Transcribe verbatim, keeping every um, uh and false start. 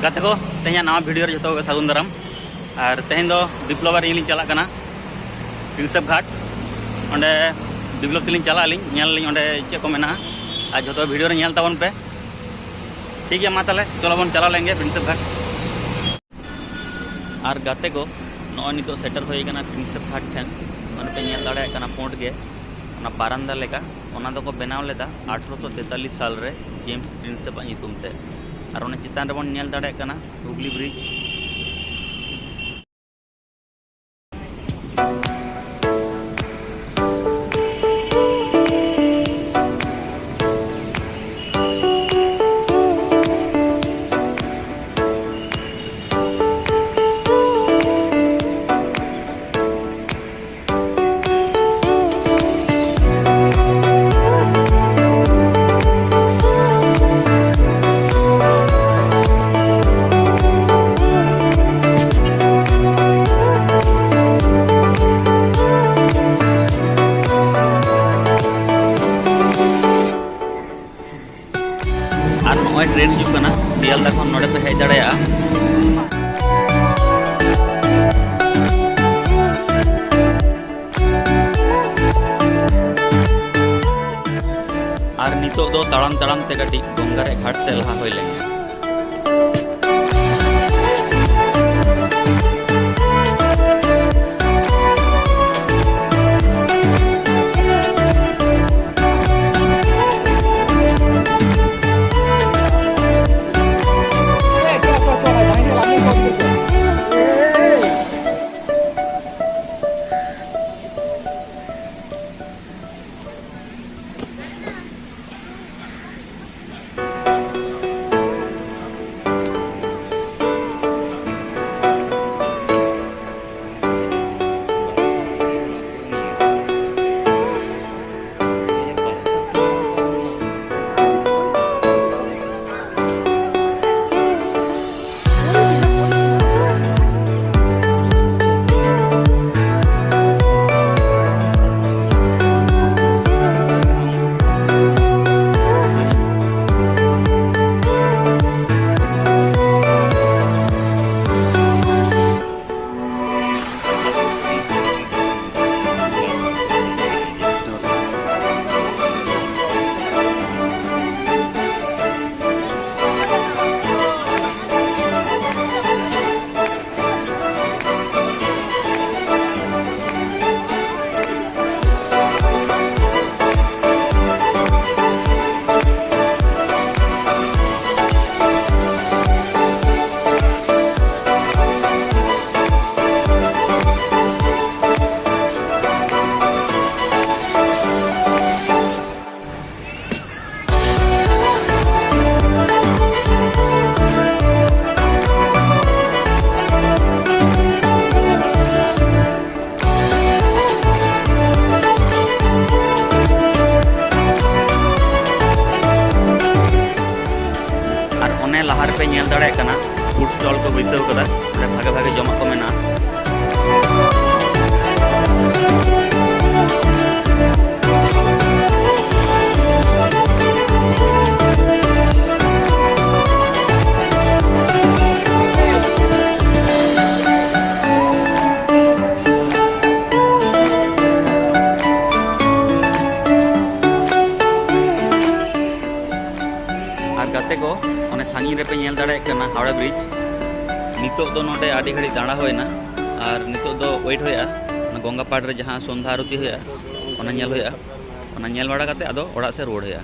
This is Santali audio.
ᱜᱟᱛᱮ ᱠᱚ, ᱛᱮᱦᱮᱧᱟᱜ ᱱᱟᱣᱟ ᱵᱷᱤᱰᱤᱭᱳ ᱨᱮ ᱡᱷᱚᱛᱚ ᱠᱚᱜᱮ ᱥᱟᱹᱜᱩᱱ ᱫᱟᱨᱟᱢ᱾ ᱟᱨ ᱛᱮᱦᱮᱧ ᱫᱚ ᱵᱤᱯᱞᱚᱵ ᱟᱨ ᱤᱧ ᱞᱤᱧ ᱪᱟᱞᱟᱜ ᱠᱟᱱᱟ ᱯᱨᱤᱱᱥᱮᱯ ᱜᱷᱟᱴ᱾ ᱚᱸᱰᱮ ᱵᱤᱯᱞᱚᱵ ᱛᱮᱞᱤᱧ ᱪᱟᱞᱟᱜ ᱟᱹᱞᱤᱧ, ᱧᱮᱞ ᱟᱹᱞᱤᱧ ᱚᱸᱰᱮ ᱪᱮᱫ ᱠᱚ ᱢᱮᱱᱟᱜᱼᱟ᱾ ᱟᱨ ᱡᱷᱚᱛᱚ ᱵᱷᱤᱰᱤᱭᱳ ᱨᱮ ᱧᱮᱞ ᱛᱟᱵᱚᱱ ᱯᱮ᱾ ᱴᱷᱤᱠ ᱜᱮᱭᱟ, ᱢᱟ ᱛᱟᱦᱚᱞᱮ ᱪᱚᱞᱚ ᱵᱚᱱ ᱪᱟᱞᱟᱣ ᱞᱮᱱ ᱜᱮ ᱯᱨᱤᱱᱥᱮᱯ ᱜᱷᱟᱴ᱾ ᱟᱨ ᱜᱟᱛᱮ ᱠᱚ, ᱱᱚᱜᱼᱚᱭ ᱱᱤᱛᱚᱜ ᱥᱮᱴᱮᱨ ᱦᱩᱭ ᱟᱠᱟᱱᱟ ᱯᱨᱤᱱᱥᱮᱯ ᱜᱷᱟᱴ ᱴᱷᱮᱱ᱾ ᱚᱱᱮ ᱯᱮ ᱧᱮᱞ ᱫᱟᱲᱮᱭᱟᱜ ᱠᱟᱱᱟ ᱯᱩᱸᱰ ᱜᱮ, ᱚᱱᱟ ᱵᱟᱨᱟᱱᱫᱟ ᱞᱮᱠᱟ, ᱚᱱᱟ ᱫᱚᱠᱚ ᱵᱮᱱᱟᱣ ᱞᱮᱫᱟ ᱟᱴᱷᱨᱚᱥᱚ ᱛᱮᱛᱟᱞᱤᱥ ᱥᱟᱞ ᱨᱮ ᱡᱮᱢᱥ ᱯᱨᱤᱱᱥᱮᱯ ᱟᱜ ᱧᱩᱛᱩᱢ ᱛᱮ᱾ ᱟᱨ ᱚᱱᱟ ᱪᱮᱛᱟᱱ ᱨᱮᱵᱚᱱ ᱧᱮᱞ ᱫᱟᱲᱮᱭᱟᱜ ᱠᱟᱱᱟ ᱦᱩᱜᱽᱞᱤ ᱵᱨᱤᱡᱽ᱾ ᱟᱨ ᱱᱚᱜᱼᱚᱭ ᱴᱨᱮᱱ ᱦᱤᱡᱩᱜ ᱠᱟᱱᱟ ᱥᱤᱭᱟᱞᱫᱟ ᱠᱷᱚᱱ, ᱱᱚᱰᱮ ᱯᱮ ᱦᱮᱡ ᱫᱟᱲᱮᱭᱟᱜᱼᱟ᱾ ᱟᱨ ᱱᱤᱛᱚᱜ ᱫᱚ ᱛᱟᱲᱟᱢ ᱛᱟᱲᱟᱢ ᱛᱮ ᱠᱟᱹᱴᱤᱡ ᱜᱚᱝᱜᱟ ᱨᱮ ᱜᱷᱟᱴ ᱥᱮᱫ ᱞᱟᱦᱟ ᱦᱩᱭ ᱞᱮᱱᱟ᱾ ᱯᱮ ᱧᱮᱞ ᱫᱟᱲᱮᱭᱟᱜ ᱠᱟᱱᱟ, ᱯᱷᱩᱰ ᱥᱴᱚᱞ ᱠᱚ ᱵᱟᱹᱭᱥᱟᱹᱣ ᱠᱟᱫᱟ᱾ ᱚᱸᱰᱮ ᱵᱷᱟᱜᱮ ᱵᱷᱟᱜᱮ ᱡᱚᱢᱟᱜ ᱠᱚ ᱢᱮᱱᱟᱜᱼᱟ᱾ ᱟᱨ ᱜᱟᱛᱮ ᱠᱚ, ᱚᱱᱮ ᱥᱟᱺᱜᱤᱧ ᱨᱮᱯᱮ ᱧᱮᱞ ᱫᱟᱲᱮᱭᱟᱜ ᱠᱟᱱᱟ ᱦᱟᱣᱲᱟ ᱵᱨᱤᱡᱽ᱾ ᱱᱤᱛᱚᱜ ᱫᱚ ᱱᱚᱰᱮ ᱟᱹᱰᱤ ᱜᱷᱟᱹᱲᱤᱡ ᱫᱟᱬᱟ ᱦᱩᱭᱱᱟ, ᱟᱨ ᱱᱤᱛᱚᱜ ᱫᱚ ᱣᱮᱴ ᱦᱩᱭᱩᱜᱼᱟ, ᱚᱱᱟ ᱜᱚᱝᱜᱟ ᱯᱟᱲ ᱨᱮ ᱡᱟᱦᱟᱸ ᱥᱚᱱᱫᱷᱟ ᱟᱨᱚᱛᱤ ᱦᱩᱭᱩᱜᱼᱟ, ᱚᱱᱟ ᱧᱮᱞ ᱦᱩᱭᱩᱜᱼᱟ᱾ ᱚᱱᱟ ᱧᱮᱞ ᱵᱟᱲᱟ ᱠᱟᱛᱮ ᱟᱫᱚ ᱚᱲᱟᱜ ᱥᱮᱫ ᱨᱩᱣᱟᱹᱲ ᱦᱩᱭᱩᱜᱼᱟ᱾